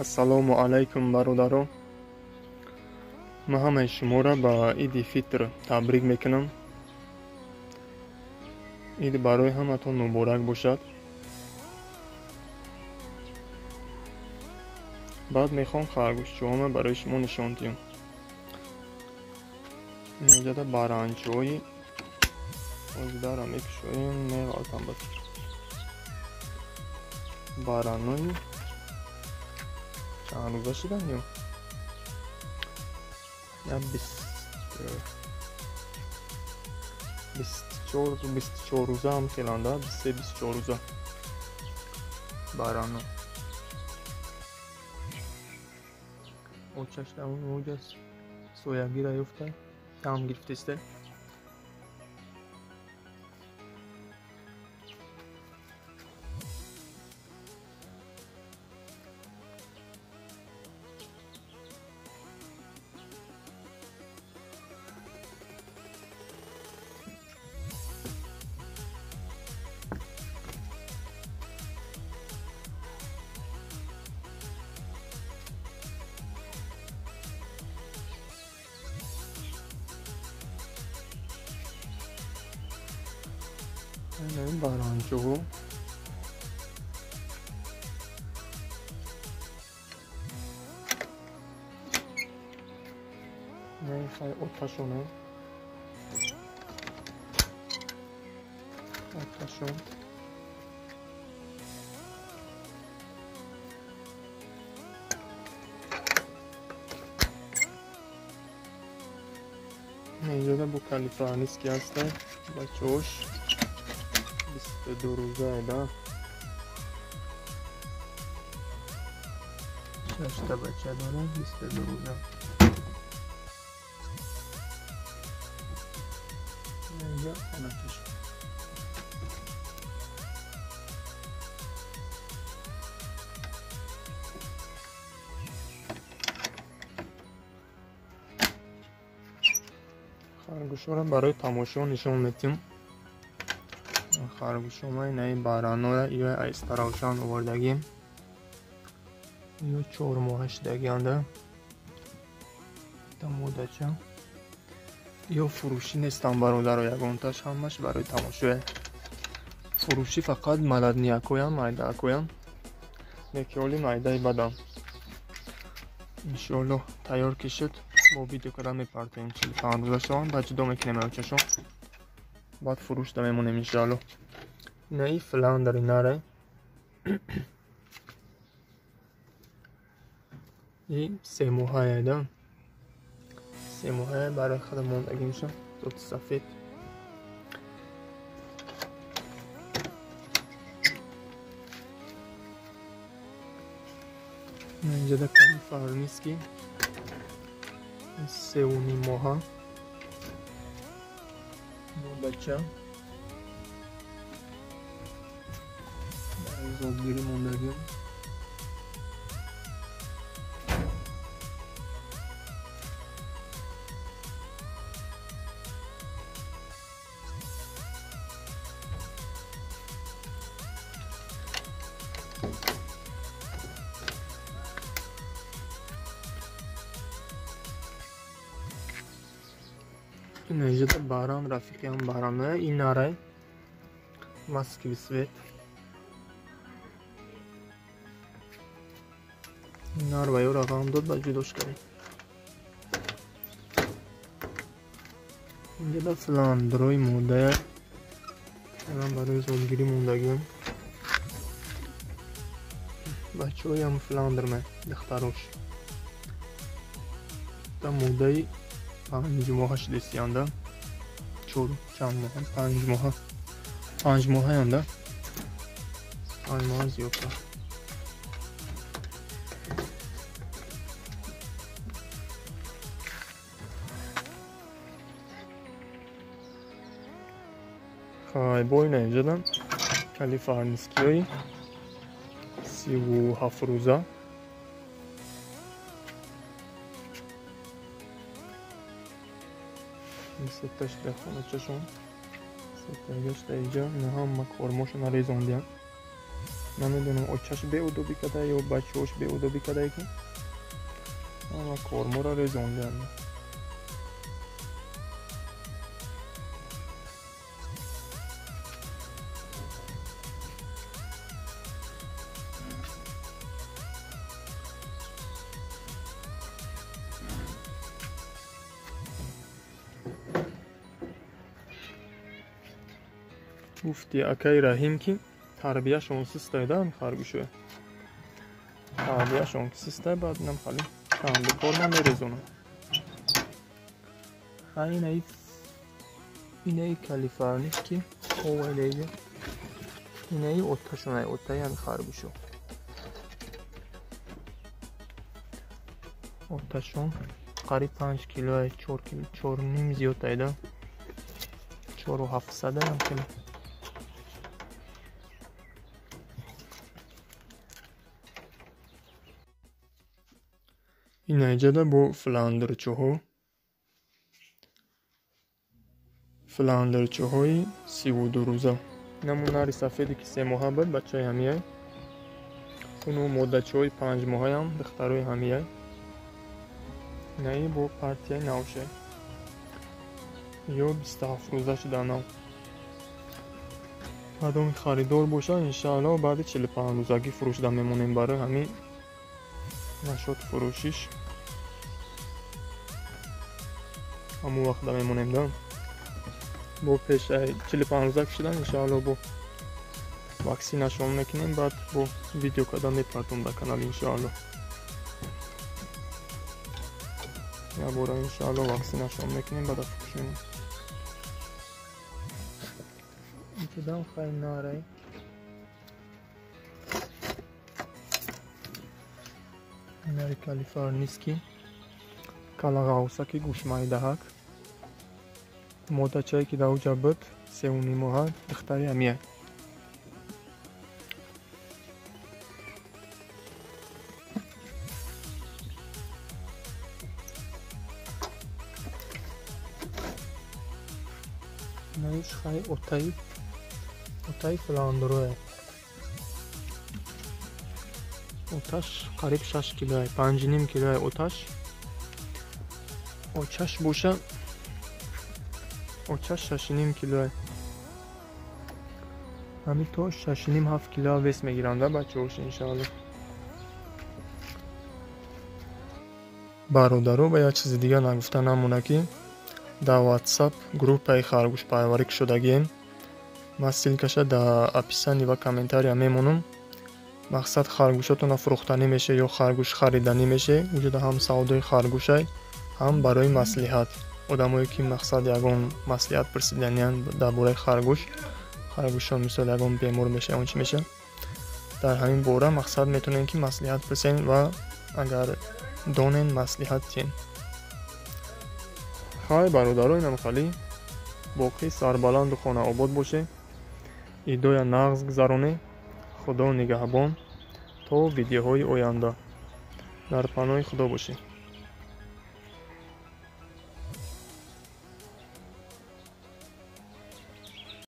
Ассалому алайкум бародаро. Ман ҳамаи шуморо ба Иди Фитр табрик мекунам. Ид барои ҳаматон муборак бошад. Баъд мехоҳам харгӯшчиҳоро барои шумо нишон диҳам. Инҷода баранҷҳои оздаро мекушоем, меғалтам ба баранои чанд рӯза шудан ё? Я 24 рӯза ҳам хеланда, 23-24 рӯза барано. Очаш дар он ҷо соягира ёфта, там гирифтеста. Баранҷо хай оташона оташон инҷода бо калифорнийский ҳаста бачаҳош 22 рӯза да 6 бача дорад 22 рӯза. Инҷа хоначаш. Харгӯшҳоро барои тамошо нишон медиҳем. Харгӯшҳои наи баранора ё айстаравшан овардагим. Ё 4 моҳа шудагианда. Та модача. Ё фурӯшӣ нестам бародаро, ягонташ ҳамаш барои тамошое. Фурӯшӣ фақат маладниякоям, майдаакоям. Неки оли майдаи бадам. Иншоаллоҳ тайёр ки шуд, бо видео карда мепартоем. 45 рӯза шаванд, баъд ҷудо мекунем очашон. Баъд фурӯшда мемонем иншоаллоҳ. Инаи фландери наре. И 3 моҳае да. 3 моҳае барои худа мондагӣ мешавад. Зоти сафед. Инҷода калифорнийский 3.5 моҳа. Бача барои зодгирӣ мондагӣ. Инҷода баран рафиқиам барана инарай маскви свет. Нар ва ёра ғам дод ба ҷудош кардем. Инҷода фландрои модая ман барои зодгирӣ мондагиам. Бачаҳоям фландрме духтарош. Та модаи 5 моҳа шудесианда. 4 чанд моҳа? 5 моҳа. 5 моҳаянда. 5 моҳа зиёдтар. Хай бо ина инҷода калифорнийскиҳои 37 рӯза. Сеташ дар хоначашон. Сетагаш дар инҷа ина ҳама кормошона резондиям. Намедонам очаш беудобӣ када ё бачаҳош беудобӣ кадае ки ама кормора резондианд. Гуфти акаи Раҳим ки тарбияшон систайда харгӯшоя. Тарбияшон ки систай, баъд инам хали чанду корма мерезонам. Ха инаи калифарниш ки овайдаиҷа инаи отташонай, оттаи ҳами харгӯшо. Отташон қариб 5 килоай, 4 кило, 4.5 зиёд айда. 4.700 ам кило. Инаиҷада бо фландрчоҳо, фландрчоҳои 32 рӯза. Намунари сафеде ки 3 моҳа буд, бачаи ҳамияй. Уну моддачаҳои 5 моҳаям, духтарои ҳамияй. Инаи бо партияи навшай. Ё 27 рӯза шуда нав. Кадоми харидор боша, иншааллоҳ баъди 45 рӯзагӣ фурӯшда мемонем. Барои ҳамин нашод фурӯшиш ҳамон вақта мемонем да. Бо пеш 45 рӯза кишидан иншааллоҳ бо ваксинашон мекунем, баъд бо видео када мепартом дар канал иншааллоҳ. Як бора иншааллоҳ ваксинашон мекунем, баъд фурӯш мемонем. Инчудам хай нарай. Нари калифорнийский калағавсаки гӯшмайдаҳак. Моддачае ки дар уҷа буд 3.5 моҳа, духтари ҳамияй. Наиш хай отаи фландрое. Оташ қариб 6 килоай, 5.5 килоай оташ. Очаш боша, очаш 6.5 килоай. Ҳамин то 6.5-7 кило вес мегиранда бачаҳош иншааллоҳ. Бародаро, ба як чизи дигар нагуфта намона ки дар WhatsApp группаи харгӯшпарварӣ кушодагием. Ман ссилкаша дар описании ва комментария мемонам. Мақсад харгӯшотона фурӯхтанӣ меше ё харгӯш хариданӣ меше, уҷода ҳам савдои харгӯшай, ҳам барои маслиҳат. Одамое ки мақсад ягон маслиҳат пурсиданиянд дар бораи харгӯш, харгӯшон мисол ягон бемор меша, он чӣ меша, дар ҳамин бора мақсад метавонем ки маслиҳат пурсем ва агар донен маслиҳат диҳем. Хай бародаро, инам хали боқӣ сарбаланду хонаобод боше, идоя нағз гузаронӣ. Худо нигаҳбон то видеоҳои оянда. Дар паноҳи Худо бошед.